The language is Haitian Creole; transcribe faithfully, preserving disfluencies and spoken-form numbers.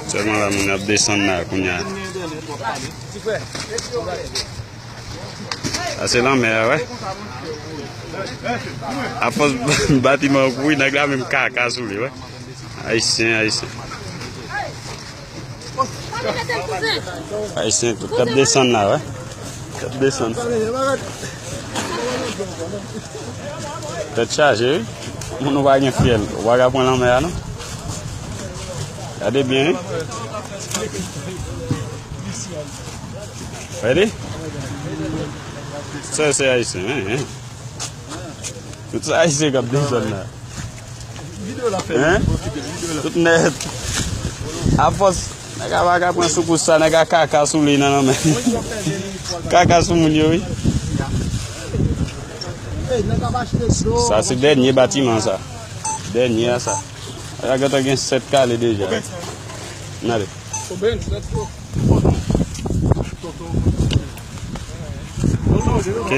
Sèlman la, moun ap desann la kounye a. Sa se lanmè a, wè. Afòs batiman an kouri, nèg la menm kaka sou li, wè. Ayisyen, ayisyen. Ayisyen tou, k ap desann la, wè. K ap desann. Tèt chaje, wi. Moun ou pa gen fyèl, ou pa ka pran lanmè a, non. Gade byen, wi. Gade. Sa se ayisyen, hein, hein. Tout sa ayisyen k ap desann la. Hein? Tout nèt. Afòs, nèg a pa ka pran soukous sa, nèg a kaka sou li nan lanmè. Kaka sou moun yo, wi. Sa se dènye batiman sa. Dènye a sa. Ala gentan gen sèt kale deja. N ale. Ok.